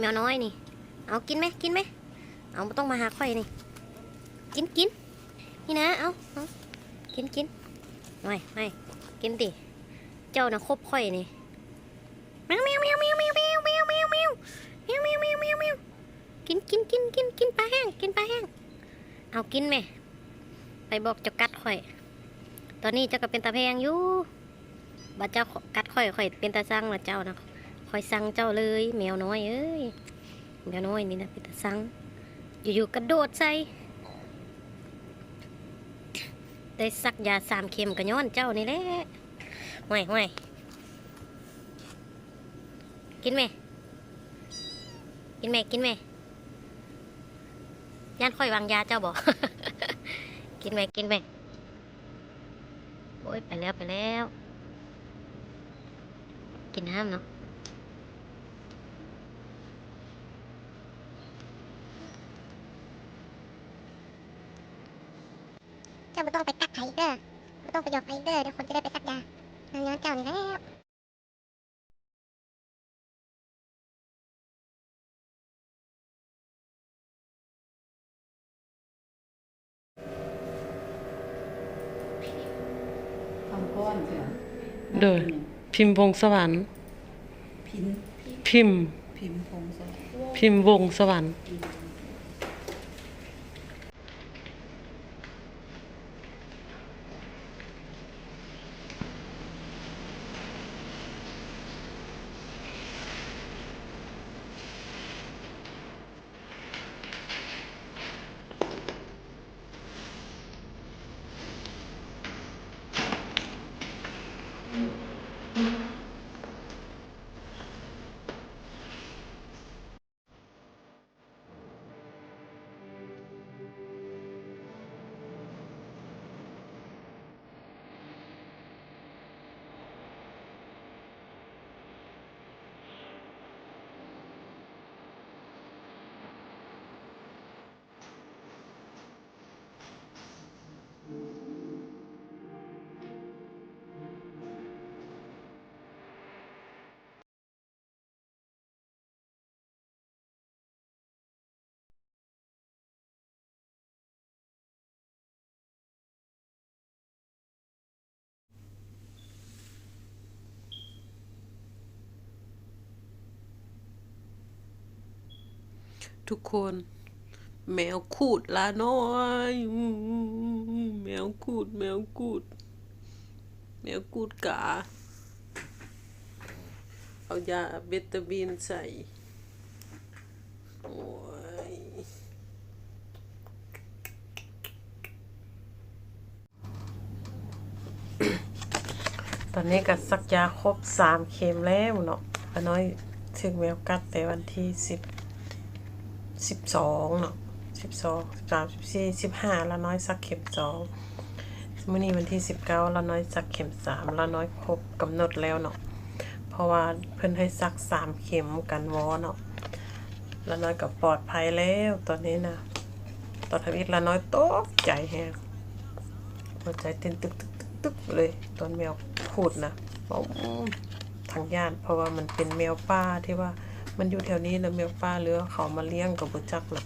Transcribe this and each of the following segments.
ແມວນ້ອຍນີ້ ເອົາ ກິນແມ ກິນແມ ເອົາ ບໍ່ຕ້ອງມາຫາຂ້ອຍນີ້ ກິນ ກິນ ນີ້ນະ ເອົາ ເອົາ ກິນ ກິນ ໄວ້ ໄວ້ ກິນຕິ ເຈົ້ານະຄົບຂ້ອຍນີ້ ແມວ ແມວ ແມວ ກິນ ກິນ ກິນ ກິນ ກິນປາແຫ້ງ ກິນປາແຫ້ງ ເອົາ ກິນແມ ໃຜບອກເຈົ້າກັດຂ້ອຍ ຕອນນີ້ເຈົ້າກໍເປັນຕາແພງຢູ່ ບາດເຈົ້າກັດຂ້ອຍ ຂ້ອຍເປັນຕາຊັງລະເຈົ້ານະ ຂ້ອຍຊັງເຈົ້າເລີຍ ແມວນ້ອຍເອີຍ ແມວນ້ອຍນີ້ນະເປັນຕາຊັງ ຢູ່ໆກະໂດດໃສ່ ໄດ້ສັກຢາສາມເຂັມກໍຍ້ອນເຈົ້ານີ້ແຫຼະ ຫ້ວຍໆ ກິນແມ ກິນແມ ກິນແມ ຢ້ານຂ້ອຍວາງຢາເຈົ້າບໍ ກິນແມ ກິນແມ. ໂອ້ຍ ໄປແລ້ວ ໄປແລ້ວ ກິນນ້ຳເນາະ ເຈົ້າບໍ່ຕ້ອງໄປກັດໃຜອີກເດີ ບໍ່ຕ້ອງໄປຢອກໃຜອີກເດີ ດຽວຄົນຈະໄດ້ໄປສັກຢາ ຍ້ອນເຈົ້ານີ້ແຫຼະ. ໂດຍ ພິມ ວົງສະຫວັນ ພິມ ພິມ ພິມ ພົງສະຫວັນ ພິມ ວົງສະຫວັນ. ທຸກຄົນ ແມວຂູດຫຼານ້ອຍ ແມວຂູດ ແມວຂູດ ແມວຂູດກາ ເອົາຢາເວດຕາມິນໃສ່ ໂອ້ຍ. ຕອນນີ້ກໍສັກຢາຄົບສາມເຂັມແລ້ວເນາະ ລານ້ອຍຖືກແມວກັດແຕ່ວັນທີສິບ ສິບສອງເນາະ ສິບສອງ ສິບສາມ ສິບສີ່ ສິບຫ້າ ລານ້ອຍສັກເຂັມສອງ ມື້ນີ້ວັນທີສິບເກົ້າ ລານ້ອຍສັກເຂັມສາມ ລານ້ອຍຄົບກຳນົດແລ້ວເນາະ ເພາະວ່າເພິ່ນໃຫ້ສັກສາມເຂັມກັນວໍເນາະ ລານ້ອຍກໍປອດໄພແລ້ວຕອນນີ້ນະ. ຕອນທຳອິດລານ້ອຍຕົກໃຈແຮງ ຫົວໃຈເຕັ້ນຕຶກໆໆໆເລີຍ ຕອນແມວຂູດນະ ເວົ້າທັງຢ້ານ ເພາະວ່າມັນເປັນແມວປ່າທີ່ວ່າມັນຢູ່ແຖວນີ້ນະ ແມວປ່າ ຫຼືວ່າເຂົາເອົາມາລ້ຽງກໍບໍ່ຈັກນະ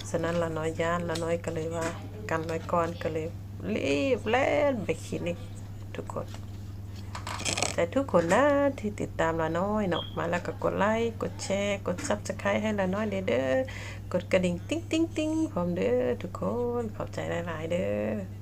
ສະນັ້ນລານ້ອຍຢ້ານ ລານ້ອຍກໍເລີຍວ່າກັນໄວ້ກ່ອນ ກໍເລີຍ ລີບແລ່ນໄປຄລີນິກ ທຸກຄົນ ຂອບໃຈທຸກຄົນນະທີ່ຕິດຕາມລານ້ອຍເນາະ ມາແລ້ວກໍກົດໄລ ກົດແຊ ກົດຊັບສະໄຄຣບ໌ໃຫ້ລານ້ອຍແດ່ເດີ ກົດກະດິ່ງຕິ້ງໆໆ ພ້ອມເດີທຸກຄົນ ຂອບໃຈຫຼາຍໆເດີ.